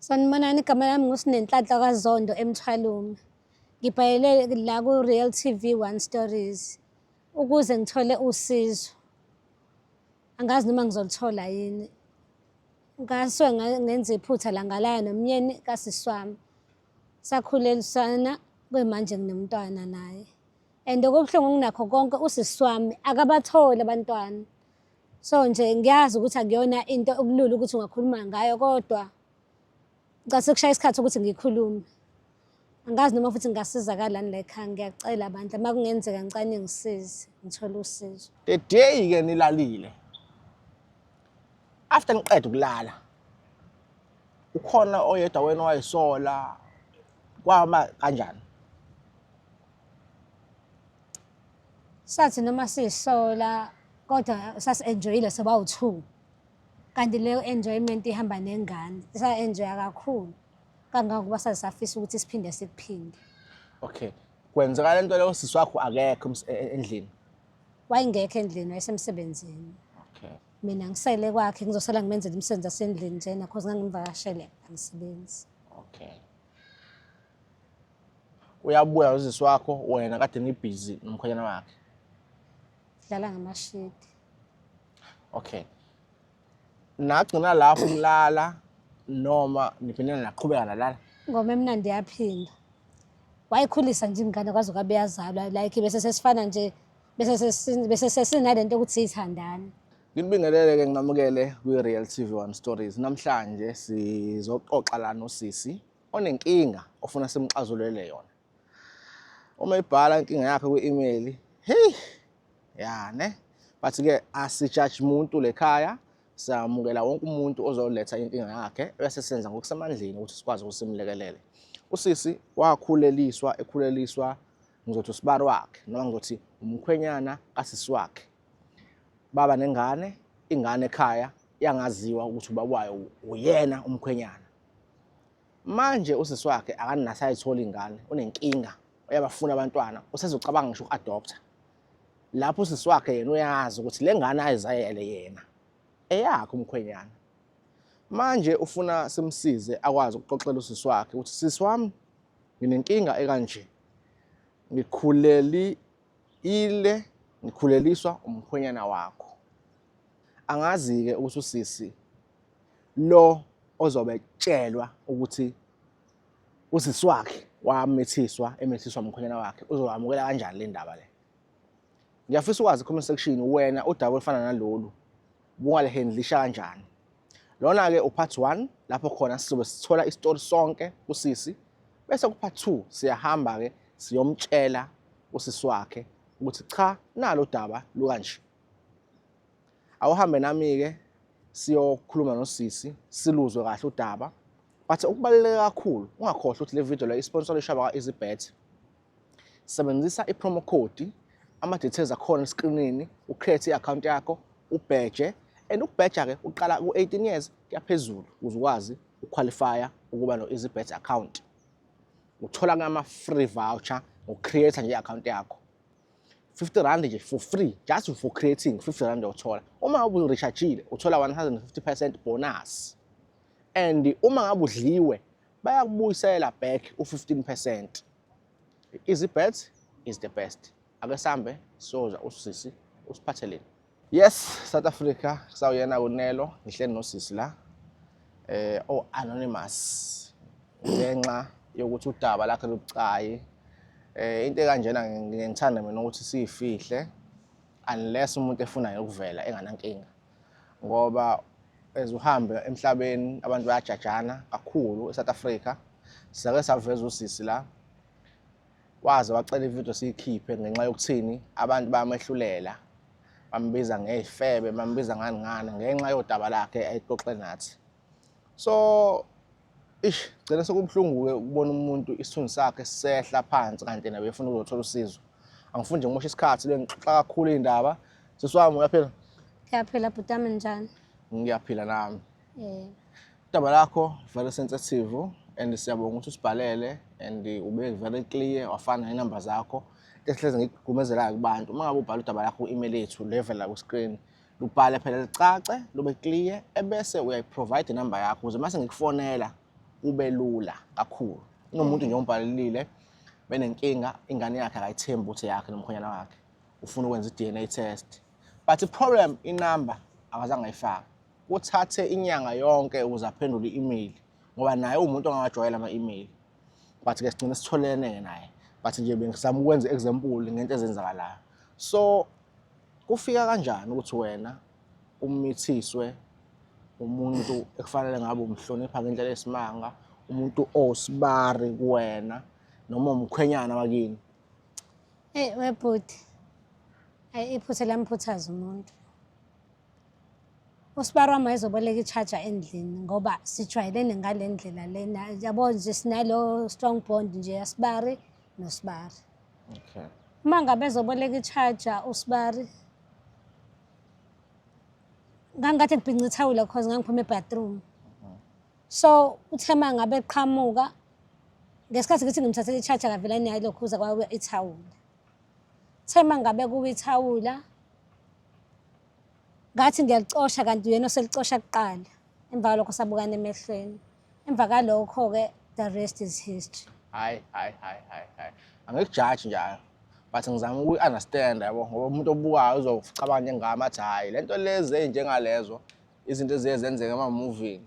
Sanibonani, igama lami nguSinenhlanhla kaZondo eMthwalume. Ngibhalele la ku-Real TV One Stories ukuze ngithole usizo. Angazi noma ngizoluthola yini. Ngasuke ngenza iphutha la ngalala nomyeni kasisi wami. Sakhulelisana kuyimanje nginomntwana naye. And okubuhlungu kunakho konke usisi wami akabatholi abantwana. So nje ngiyazi ukuthi akuyona into okulula ukuthi ungakhuluma ngayo kodwa ngicela sekushaya isikhathi ukuthi ngikhulume. Angazi noma futhi ngingasizakala la ekhaya ngiyacela bandla uma kungenzeka ngicela ningisize ngithole usizo. The day ke nilalile. After niqeda ukulala. Ukhona oyedwa wena owayisola kwama kanjani? Sathi noma siyisola kodwa sasi-enjoyile sobawu-two. Kanti leyo enjoyment ihamba nengane. Sa-enjoya kakhulu kangangokuba saze safisa ukuthi siphinde sikuphinde. Okay. Kwenzeka lento leyo sisi wakho akekho endlini. Wayengekho endlini wayesemsebenzini. Okay. Mina ngisele kwakhe ngizosala ngimenzela imisebenzi yasendlini njena cause ngangimvakashele angisebenzi. Okay. Uyabuya usisi wakho wena kade nibhizi nomkhwenyana wakhe. Dlala ngamashidi. Okay. Nagcina lapho kulala noma niphinde naqhubeka nalala? Ingoma emnandi yaphinda. Wayikhulisa nje ingane kwaze kwabe yazalwa like bese sesifana nje bese sesinalento yokuthi siyithandana. Nginibingelele-ke nginamukele kwi-Real TV One Stories. Namhlanje sizoxoxa la nosisi onenkinga ofuna simxazulele yona. Uma ebhala inkinga yakhe kwi-email, hey, ya ne. But ke asijaji muntu lekhaya, samukela wonke umuntu ozoletha inkinga yakhe bese senza ngokusemandleni ukuthi sikwazi ukuthi simlekelele. Usisi wakhuleliswa ekhuleliswa ngizothi usibari wakhe noma ngizothi umkhwenyana kasisi wakhe. Baba nengane, ingane ekhaya yangaziwa ukuthi ubaba wayo uyena umkhwenyana. Manje usisi wakhe akanasayithola ingane, unenkinga, uyabafuna abantwana, usezocabanga ngisho uku-adoptha. Lapho usisi wakhe yena uyazi ukuthi le ngane ayizayele yena eyakhe umkhwenyana. Manje ufuna simsize akwazi ukuxoxela usisi wakhe ukuthi sisi wami nginenkinga ekanje. Ngikhuleli ile ngikhuleliswa umkhwenyana wakho. Angazi-ke ukuthi usisi lo ozobe etshelwa ukuthi usisi wakhe wamithiswa emithiswa umkhwenyana wakhe uzowamukela kanjani le ndaba le. Ngiyafisa ukwazi comment section wena udaba olufana nalolu bungalihandlisha kanjani. Lona-ke upart 1 lapho khona sizobe sithola isitori sonke kusisi bese kupart 2 siyahamba-ke siyomtshela usisi wakhe ukuthi cha nalo daba lukanje. Awuhambe nami-ke siyokhuluma nosisi siluzwe kahle udaba. But okubaluleke kakhulu ungakhohlwa ukuthi le video le isponsorishwa abakwa-EasyBet. Sebenzisa i-promo code, ama-details akhona eskrinini, ucreate i-account yakho, ubheje and ukubheja-ke uqala ku-18 years kuyaphezulu ukuze ukwazi ukuqualifya ukuba no-EasyBet account. Uthola ama-free voucher ngokucreate nje i-account yakho. 50 rand nje for free just for creating 50 rand uyothola. Uma ngabe urechargile uthola 150% bonus and uma ngabe udliwe bayakubuyisela back u-15%. EasyBet is the best. Ake sambe siyozwa usisi usiphatheleni. Yes, South Africa kusawuyena uNelo ngihleli nosisi la eh o anonymous ngenxa yokuthi udaba lakhe lubucayi eh into ekanjena ngithanda mina ukuthi siyifihle unless umuntu efuna ukuvela enganankinga ngoba as uhambe emhlabeni abantu bayajajana kakhulu eSouth Africa. Sake saveza usisi la waze wacela ividiyo siyikhiphe ngenxa yokuthini abantu bayamehlulela bambiza ngey'febe bambiza ngani ngani ngenxa yodaba lakhe ayixoxe nathi. So ish gcina sekubuhlungu-ke ukubona umuntu isithunzi sakhe sehla phansi kanti yena befuna ukuzothola usizo. Angifuni nje ngimoshe isikhathi le ngixoxa kakhulu iy'ndaba. Sisi wami uyaphila? Ngiyaphila bhuti wami njani? Ngiyaphila nami. Yebo. Udaba lakho very sensitive and siyabonga ukuthi usibhalele and ube very clear wafana ney'namba zakho. Into esihlezi ngikugqugqumezelayo kubantu uma ngabe ubhala udaba lakho ku-email yethu le evela ku-screen lubhale phela licace lube clear ebese uyayiprovide inamba yakho ukuze mase ngikufonela kube lula kakhulu. Kunomuntu nje ombhalelile benenkinga ingane yakhe akayithembi ukuthi yakhe nomkhwenyana wakhe. Ufuna ukwenza i-DNA test. But i-problem inamba akazange ayifake. Kuthathe inyanga yonke ukuze aphendule i-email ngoba naye uwumuntu ongawajwayele ama-email. But ke sigcine sitholene-ke naye. But nje bengizama ukwenza i-example ngento ezenzakalayo. So kufika kanjani ukuthi wena umithiswe umuntu ekufanele ngabe umhlonipha ngendlela esimanga, umuntu owusibari kuwena noma umkhwenyana wakini? Eyi webhuti, ayi iphutha lamphuthaza umuntu. Usibari wami wayezoboleka i-charger endlini ngoba sijwayelene ngale ndlela lena. Yabo nje sinalo strong bond nje yasibari nosibari. Okay. Uma ngabe ezoboleka i-charger usibari, ngangathi ngibhinca ithawula cause ngangiphuma e-bathroom. So uthe uma ngabe eqhamuka ngesikhathi ngithi ngimthathela i-charger kavela niyalokhuza kwawe ithawula. Uthe uma ngabe kuwa ithawula ngathi ngiyalicosha kanti uyena oselicosha kuqala. Emva kwalokho sabukana emehlweni. Emva kwalokho-ke the rest is history. Hayi hayi hayi hayi hayi. Angikujaji njalo. But ngizama ukuyi-understand yabo ngoba umuntu obukayo uzocabanga njengami athi hhayi le nto lezi ey'njengalezo izinto eziye zenzeka emamuvini.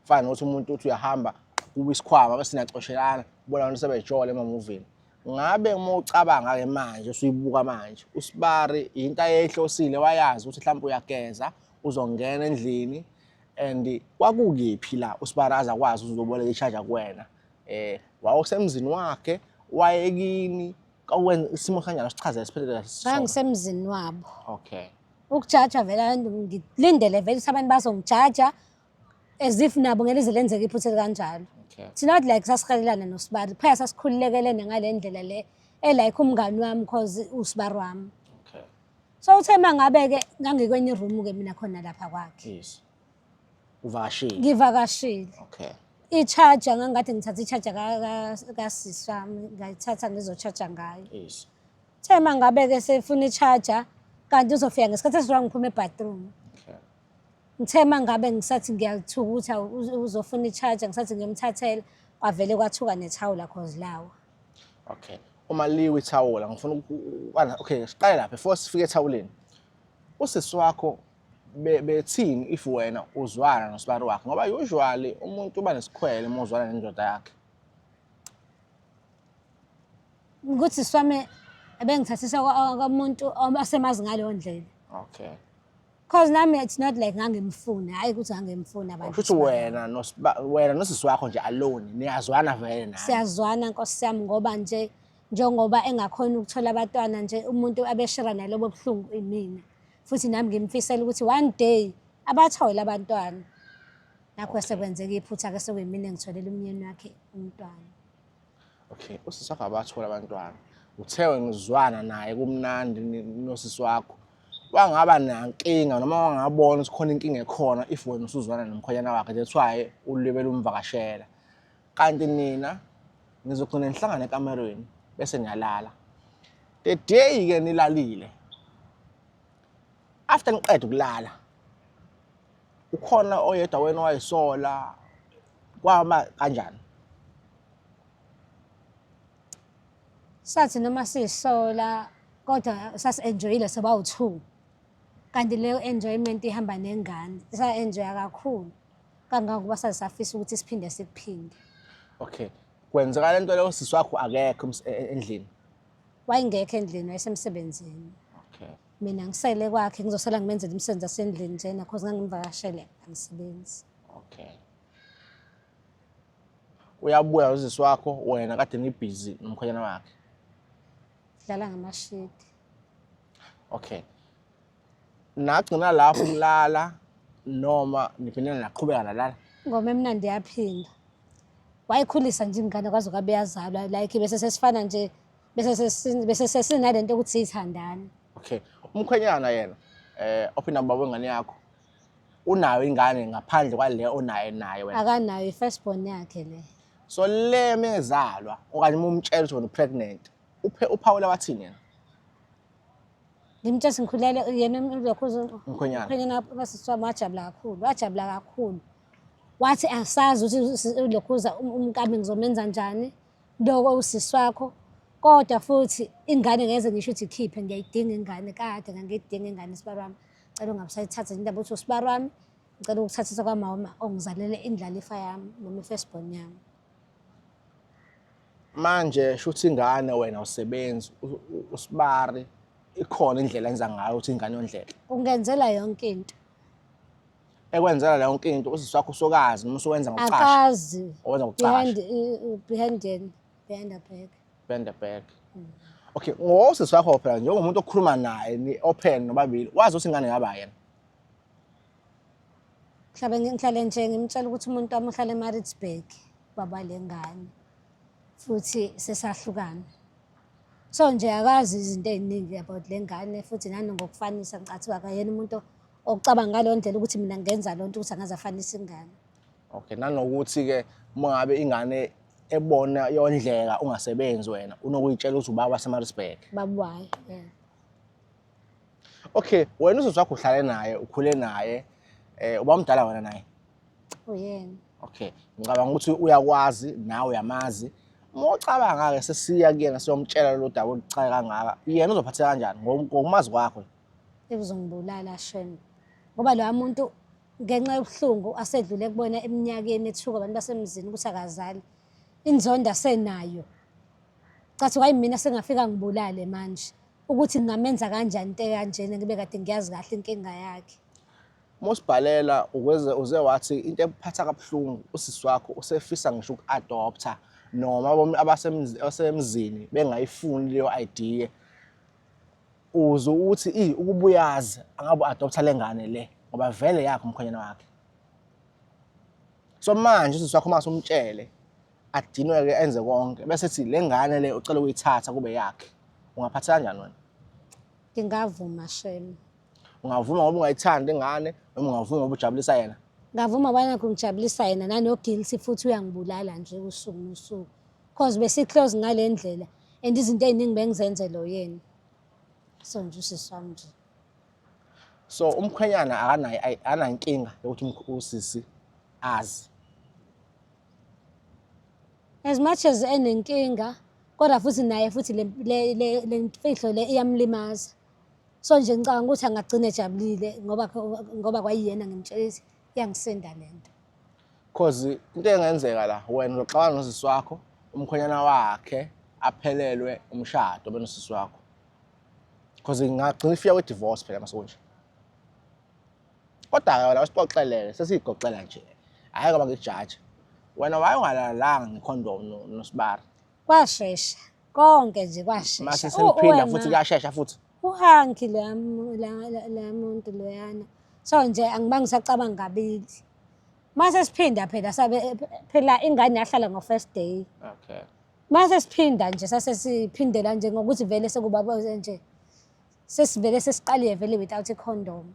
Fana nokuthi umuntu uthi uyahamba kuba isikhwama bese niyacoshelana ubona abantu sebejola emamuvini. Ngabe uma ucabanga-ke manje usuyibuka manje usibari into ayeyihlosile wayazi ukuthi mhlawumbe uyageza uzongena endlini and kwakukephi la usibari aze akwazi ukuthi uzoboleka i-charger kuwena eh wawusemzini wakhe wayekini kwakwenza isimo kanjani sichazele siphelele kahle sisonke. Ngangisemzini wabo. Okay. Ukujaja vele abantu ngilindele vele ukuthi abantu bazongijaja as if nabo ngeke lize lenzeke iphutha elikanjalo. Okay. It's not like sasiqhelelana nosibari, phela sasikhululekelene ngale ndlela le elike umngani wami cause usibari wami. Okay. So uthe uma ngabe-ke ngangikwenye iroom-ke mina khona lapha kwakhe. Yes. Uvakashile. Ngivakashile. Okay. I-charger ngangathi ngithatha i-charger kasisi wami ngayithatha ngizo-charger ngayo. Yes. Uthe uma ngabe-ke sefuna i-charger kanti uzofika ngesikhathi esiwrong ngiphuma e-bathroom. Okay. Ngithe uma ngabe ngisathi ngiyalithukutha uzofuna i-charger ngisathi ngiyomthathela kwavele kwathuka nethawula cause lawa. Okay. Uma liwe ithawula ngifuna okay siqale lapha before sifike ethawuleni. Usisi wakho bethini if wena uzwana nosibari wakhe ngoba usually umuntu uba nesikhwele uma uzwana nendoda yakhe. Ukuthi swami ebengithathisa komuntu asemazi ngaleyo ndlela. Okay. Cause nami it's not like ngangimfuna, hayi ukuthi ngangimfuna abantu. Kusho ukuthi wena wena nosisi wakho nje alone niyazwana vele nani. Siyazwana nkosi yami ngoba nje njengoba engakhona ukuthola abatwana nje umuntu abeshera nalobo buhlungu imina. Futhi nami ngimfisela ukuthi one day abathole abantwana. Nakho sekwenzeka iphutha ke sekuyimina engitholela umyeni wakhe umntwana. Okay, usisi wakho abathola abantwana. Uthe wena uzwana naye kumnandi nosisi wakho. Wangaba nankinga noma wangabona ukuthi khona inkinga ekhona if wena usuzwana nomkhwenyana wakhe that's why ulibele umvakashela. Kanti nina nizogcina nihlangane ekamerweni bese niyalala. The day ke nilalile. After niqeda ukulala ukhona oyedwa wena owayisola kwama kanjani? Sathi noma siyisola kodwa sasi-enjoyile sobawu-two. Kanti leyo enjoyment ihamba nengane. Sa-enjoya kakhulu kangangokuba saze safisa ukuthi siphinde sikuphinde. Okay. Kwenzeka lento leyo sisi wakho akekho endlini. Wayengekho endlini wayesemsebenzini. Okay. Mina ngisele kwakhe ngizosala ngimenzela imisebenzi yasendlini njena cause ngangimvakashele angisebenzi. Okay. Uyabuya usisi wakho wena kade nibhizi nomkhwenyana wakhe. Dlala ngamashidi. Okay. Nagcina lapho ukulala noma niphinde naqhubeka nalala? Ingoma emnandi yaphinda. Wayikhulisa nje ingane kwaze kwabe yazalwa like bese sesifana nje bese sesinalento yokuthi siyithandana. Okay. Umkhwenyana yena ophinda baba wengane yakho unayo ingane ngaphandle kwale onayo naye wena? Akanayo, i-first born yakhe le. So le mezalwa okanye uma umtshela ukuthi wena pregnant uphe uphawula wathini yena? Ngimtshela ngikhulele yena lokho Umkhwenyana. Umkhwenyana kasisi wami wajabula kakhulu, wajabula kakhulu. Wathi asazi ukuthi ulokhuza umkami ngizomenza njani loko usisi wakho kodwa futhi ingane ngeze ngisho ukuthi ikhiphe ngiyayidinga ingane kade ngangiyidinga ingane sibari wami cela ungabusayithatha indaba ukuthi usibari wami ngicela ukuthathisa kwamama ongizalele indlalifa yami noma i-firstborn yami. Manje shuthi ingane wena usebenzi usibari ikhona indlela enza ngayo ukuthi ingane yondleke. Ungenzela yonke into. Ekwenzela yonke into usisi wakho usokazi noma usuwenza ngokucasha. Akazi. Owenza ngokucasha. Behind behind behind the back. Behind the back. Okay, ngosisi wakho phela njengomuntu okhuluma naye ni open nobabili wazi ukuthi ingane yaba yena. Mhlabe ngihlale nje ngimtshela ukuthi umuntu wami uhlala eMaritzburg baba lengane futhi sesahlukana. So nje akazi izinto ey'ningi about le ngane futhi nanongokufanisa ngicathi akayena umuntu ocabanga ngaleyo ndlela ukuthi mina ngenza loo nto ukuthi angaze afanise ingane. Okay, nanokuthi-ke uma ngabe ingane ebona yondleka ungasebenzi wena unokuyitshela ukuthi ubaba waseMaritzburg. Baba wayo, yeah. Okay, wena usisi wakho uhlale naye, ukhule naye, uba mdala wena naye? Uyena. Okay, ngicabanga ukuthi uyakwazi nawe uyamazi. Uma ucabanga-ke sesiya kuyena siyomtshela lolu daba oluxake kangaka, yena uzophatheka kanjani ngokumazi kwakho? Uzongibulala shem. Ngoba loya muntu ngenxa yobuhlungu asedlule kubona eminyakeni ethuka abantu basemzini ukuthi akazali. Inzondo asenayo. Cathi kwayimina sengafika ngibulale manje. Ukuthi ngingamenza kanjani into ekanjena ngibe kade ngiyazi kahle inkinga yakhe. Uma usibhalela ukweze uze wathi into ekuphatha kabuhlungu usisi wakho usefisa ngisho uku-adoptha noma abasemzini bengayifuni leyo idea uze uthi i ukubuyazi angabe u-adoptha le ngane le ngoba vele yakhe umkhwenyana wakhe. So manje usisi wakho uma usumtshele adinweke enze konke bese ethi le ngane le ucela ukuyithatha kube yakhe ungaphatheka kanjani wena? Ngingavuma shem. Ungavuma ngoba ungayithandi ingane noma ungavuma ngoba ujabulisa yena? Ngavuma ngoba nakhu ngijabulisa yena nano-guilty futhi uyangibulala nje usuku nosuku. Cause besi-close ngale ndlela and izinto ey'ningi bengizenzela uyena. So nje usisi wami nje. So umkhwenyana akanayo akanankinga yokuthi usisi azi. As much as enenkinga kodwa futhi naye futhi le le le mfihlo le iyamlimaza. So nje ngicabanga ukuthi angagcina ejabulile ngoba kwayiyena ngimtshela ukuthi iyangisinda le nto. Cause into engenzeka la wena uzoxabana nosisi wakho umkhwenyana wakhe aphelelwe umshado benosisi wakho. Cause ingagcina ifika kwi-divorce phela mase kunje. Kodwa-ke wena usixoxelele sesiyigoxela nje. Hhayi ngoba ngikujaja. Wena waye ungalalanga ngekhondomu noSibari. Kwashesha konke nje kwashesha. Mase seniphinda futhi kuyashesha futhi. Uhanki la muntu loyana. So nje angibange ngisacabanga kabili. Mase siphinda phela sabe phela ingane yahlala ngo-first day. Okay. Mase siphinda nje sase siphindela nje ngokuthi vele sekuba nje sesivele sesiqalile vele without i-condom.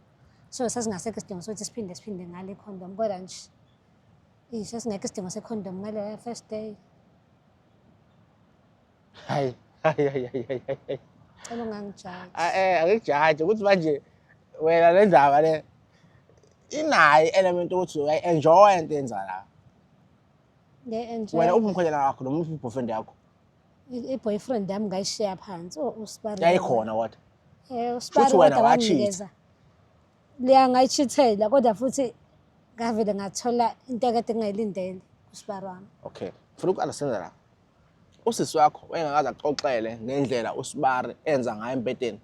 So sasingasekho isidingo sokuthi siphinde siphinde ngale condom kodwa nje sasingekho isidingo se-condom ngale first day. Hayi, hayi, hayi, hayi, hayi. Cela ungangijaji. Angikujaji ukuthi manje wena le ndaba le inayo i-element ukuthi uyayi-enjoy into yenza la. Ngiya-enjoy. Wena uphi umkhwenyana wakho noma uphi i-boyfriend yakho? I-boyfriend yami ngayishiya phansi. Oh, usibari. Yayikhona kodwa. Usibari Shuthi wena kodwa wa-cheat-a. wanginikeza. Leya ngayichithela kodwa futhi ngavele ngathola into ekade ngingayilindele kusibari wami. Okay, ngifuna uku-understanda la. Usisi wakho wayengakaze akuxoxele ngendlela usibari enza ngayo embhedeni.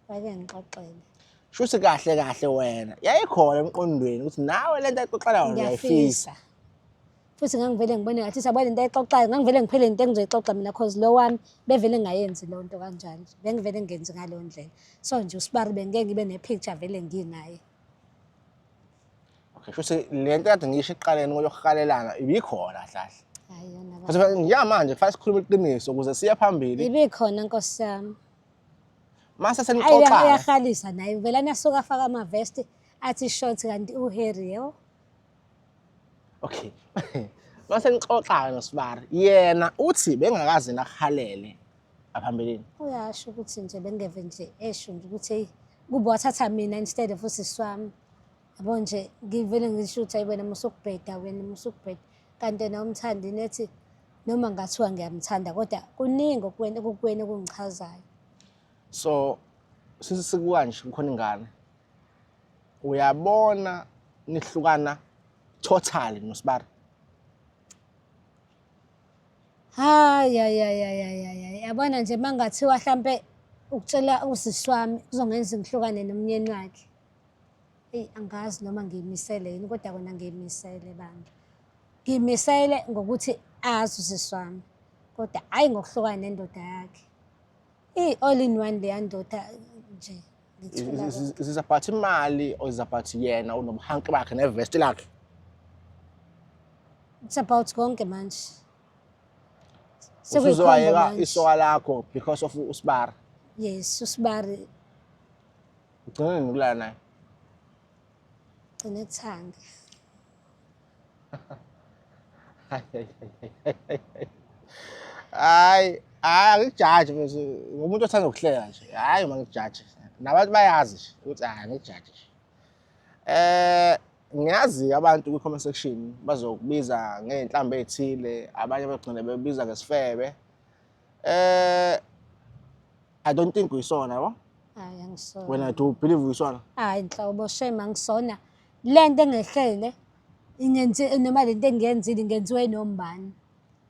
Wake ngixoxele. Shuthi kahle kahle wena yayikhona emqondweni ukuthi nawe lento ayixoxela wena uyayifisa. Ngiyafisa. Futhi ngangivele ngibone ngathi sabona into ayixoxayo, ngangivele ngiphele into engizoyixoxa mina cause lo wami bevele ngayenzi leyo nto kanjalo. Bengivele ngenzi ngaleyo ndlela. So nje usibari bengeke ngibe ne-picture vele nginaye. Okay, shuthi le nto kade ngisho ekuqaleni yokuhalelana ibikhona kahle kahle. Hayi yona. Futhi njengamanje kufanele sikhulume iqiniso ukuze siye phambili. Ibikhona nkosi yami. Mase Ayi senixoxa uyahalisa naye uvela nasuka afaka amavesti athi short kanti uHarry yebo. Okay. Mase nixoxa noSibari yena uthi bengakaze nakuhalele aphambilini. Uyasho ukuthi nje bengeve nje esho nje ukuthi hey kube wathatha mina instead of usisi wami. Yabo nje ngivele ngisho ukuthi hayi wena musukubheda wena musukubheda. Kanti yena umthandi nethi noma ngathiwa ngiyamthanda kodwa kuningi okuwena okukuwena okungichazayo. So since sikukanje kukhona ingane. Uyabona nihlukana totally noSibari. Hayi hayi hayi hayi hayi hayi yabona nje mangathiwa hlampe ukutshela usisi wami kuzongenza ngihlukane nomnyeni wakhe. Eyi angazi noma ngiyimisele yini kodwa kona ngiyimisele bandla. Ngiyimisele ngokuthi azi usisi wami kodwa hhayi ngokuhlukana nendoda yakhe. I-all in one leya ndoda nje ngithola konke. Is it about imali or is it about yena unobuhanki bakhe nevesti lakhe? It's about konke manje. Sekuyikhombo Usuzoyeka manje. isoka lakho because of usibari. Yes, usibari Ugcine ngokulala naye. gcine kuthanga. Hayi, hayi angikujaji mfethu. Ngumuntu othanda ukuhleka nje. Hayi uma ngikujaji. Nabantu bayazi nje ukuthi hayi angikujaji nje. Eh ngiyazi abantu kwi-comment section bazokubiza ngey'nhlamba ey'thile, abanye bagcine bebiza ngesifebe. Eh I don't think uyisona yabo. Hayi angisona. Wena do you believe uyisona? Hayi nhlobo shame angisona. Le nto engehlele ingenzi noma le nto engiyenzile ingenziwe nombani.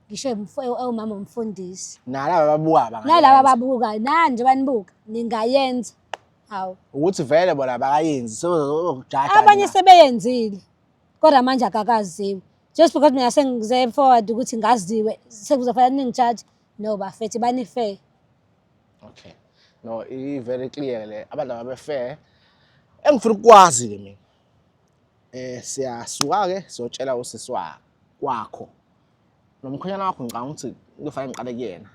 Ngisho ewumama umfundisi. Nalaba ababuka bangayenza. Nalaba ababukayo nani nje banibuka ningayenza. Hawu. Ukuthi vele bona bakayenzi sebezokujaja. Abanye sebeyenzile kodwa manje akakaziwe. Just because mina sengize forward ukuthi ngaziwe sekuzofanele ningijaje. No bafethu bani fair. Okay. No, i very clear le. Abantu ababe fair. Engifuna ukwazi ke mina. Eh siyasuka ke siyotshela usisi wakho. Nomkhwenyana wakho ngicabanga ukuthi kufanele ngiqale kuyena.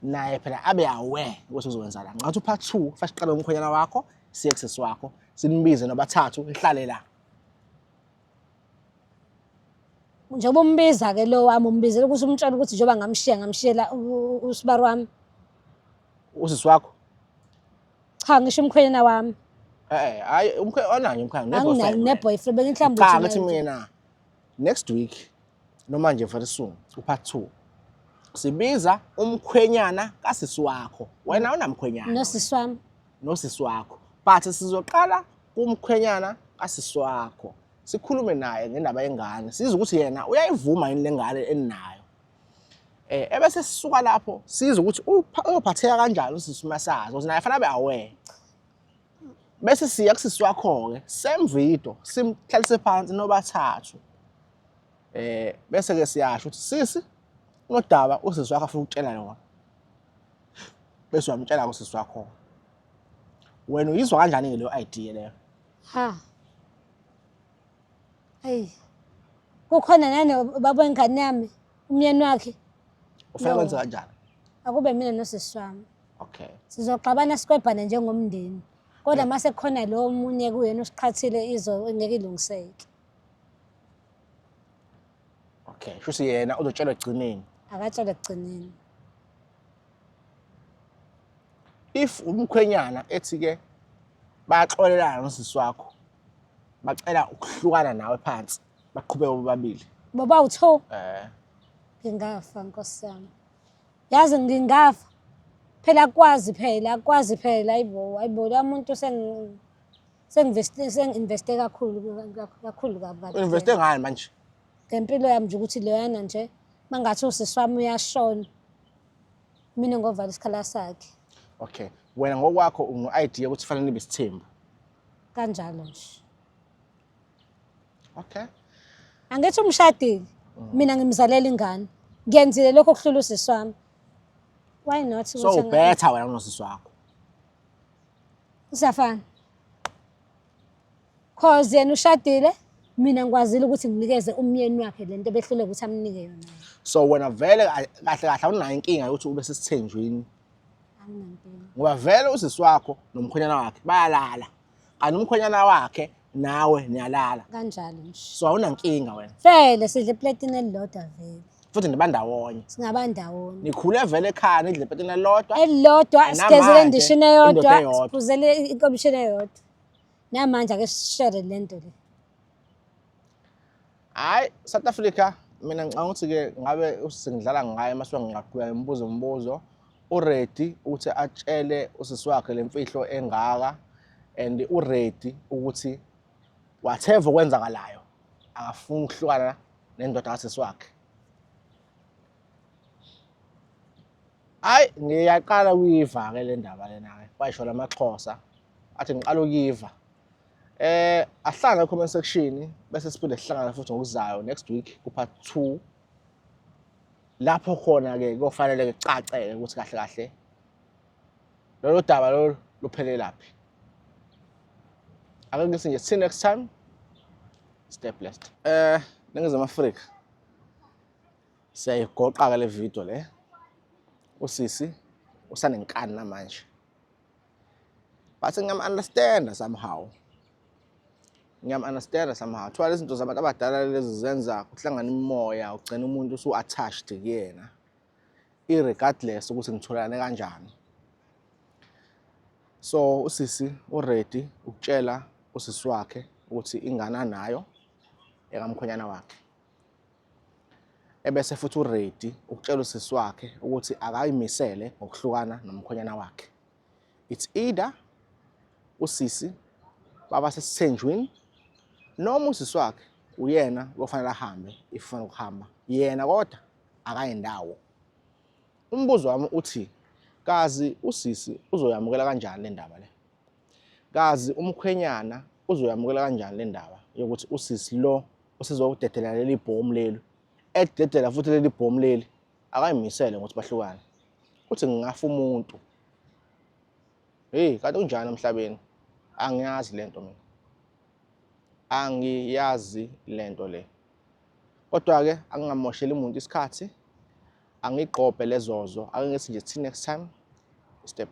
Naye phela abe aware ukuthi uzokwenza la. Ngathi part 2 fanele siqale umkhwenyana wakho, siye kusisi wakho, simbize nobathathu nihlale la. Njengoba umbiza-ke lo wami umbizela ukuthi umtshele ukuthi njengoba ngamshiya ngamshiyela usibari wami. Usisi wakho? Cha ngisho umkhwenyana wami. Eh hayi umkhwe onayo umkhwenyana ne-boyfriend. Ne-boyfriend bengihlamba Cha ngithi mina next week noma nje very soon u-part 2 sibiza umkhwenyana kasisi wakho. Wena unamkhwenyana. Nosisi wami. Nosisi wakho. But sizoqala kumkhwenyana kasisi wakho. Sikhulume naye ngendaba yengane. Sizwe ukuthi yena uyayivuma yini lengane eninayo. Eh ebese sisuka lapho sizwe ukuthi uyophatheka kanjani usisi masazi ukuthi naye fanele abe aware. Bese siya kusisi wakho ke same video simhlalise phansi nobathathu. Eh bese ke siyasho ukuthi sisi unodaba usisi wakho afuna ukutshela lona. Bese uyamtshela usisi wakho. Wena uyizwa kanjani ke leyo idea leyo? Ha. Ayi. Kukhona nane baba wengane yami umyeni wakhe. Ufuna kwenza kanjani? Akube mina nosisi wami. Okay. Sizoxabana sikwebhane njengomndeni. Kodwa mase kukhona lo omunye kuyena osiqhathile izo ngeke ilungiseke. Okay, shuthi yena uzotshelwa ekugcineni. Akatshelwe ekugcineni. If umkhwenyana ethi ke bayaxolelana nosisi wakho bacela ukuhlukana nawe phansi baqhubeke bobabili. Boba u-two. Eh. Ngingafa Nkosi yami. Yazi ngingafa. Phela akwazi phela akwazi phela ayibo ayibo la muntu sengi sengi-investe kakhulu kakhulu kabi kabi. Investe ngani manje? Ngempilo yami nje ukuthi loyana nje mangathi usisi wami uyashona mina ngovala isikhala sakhe. Okay. Wena ngokwakho uno-idea ukuthi fanele nibe isithembu. Kanjalo nje. Okay. Angithi umshadile. Mina ngimzalela ingane. Ngiyenzile lokho okuhlula usisi wami. Why not So better wena kunosisi wakho. Siyafana. Cause yena ushadile, mina ngikwazile ukuthi nginikeze umyeni wakhe lento ebehluleka ukuthi amnike yona. So wena vele kahle kahle awunayo inkinga yokuthi ube sesithenjweni. Anginankinga. Ngoba vele usisi wakho nomkhwenyana wakhe bayalala. Kanti umkhwenyana wakhe nawe niyalala. Kanjalo nje. So awunankinga wena. Vele sidla epletini elilodwa vele. Futhi nibandawonye. Singaba ndawonye. Nikhule vele ekhaya nidle epletini elilodwa. Elilodwa And sigezele namanje, endishini indoda eyodwa, eyodwa. siphuzele inkomishini eyodwa. Namanje ake sishere le nto le. Hayi, South Africa, mina ngicabanga ukuthi-ke ngabe usengidlala ngaye uma suke ngingaqhubeka ngimbuza umbuzo. Uready ukuthi atshele usisi wakhe le mfihlo engaka and uready ukuthi whatever okwenzakalayo akafuni ukuhlukana nendoda kasisi wakhe. Hayi, ngiyaqala ukuyiva-ke le ndaba lena-ke, kwayisho lamaXhosa athi ngiqala ukuyiva. Ahlangane comment section bese siphinde sihlangane futhi ngokuzayo next week ku part 2, lapho khona ke kuyofanele ke kucaceke ukuthi kahle kahle lolu daba lolu luphelelaphi. Ake ngithi nje, see you next time, stay blessed. Ningizimu Afrika, siyayigoqa ke le video le. Usisi usanenkani namanje, but ngiyam-understanda somehow, ngiyam-understanda somehow. Thiwa lezi zinto zabantu abadala lezi zenza kuhlangana imimoya, ugcina umuntu usu-attached kuyena irregardless ukuthi nitholane kanjani. So usisi uready ukutshela usisi wakhe ukuthi ingane anayo ekamkhwenyana wakhe, ebese futhi uready ukutshela usisi wakhe ukuthi akayimisele ngokuhlukana nomkhwenyana wakhe. It's either usisi baba sesithenjwini noma usisi wakhe uyena ofanele ahambe, ifuna ukuhamba yena, kodwa akayindawo. Umbuzo wami uthi, kazi usisi uzoyamukela kanjani le ndaba le? Kazi umkhwenyana uzoyamukela kanjani le ndaba yokuthi usisi lo usezokudedela leli bhomu leli, ededela futhi leli bhomu leli, akayimisele ngokuthi bahlukane? Uthi ngingafa umuntu. Hey, kanti unjani emhlabeni? Angiyazi lento mina, angiyazi lento le. Kodwa-ke angingamosheli umuntu isikhathi, angigqobhe lezozo. Ake ngithi nje, till next time, stay blessed.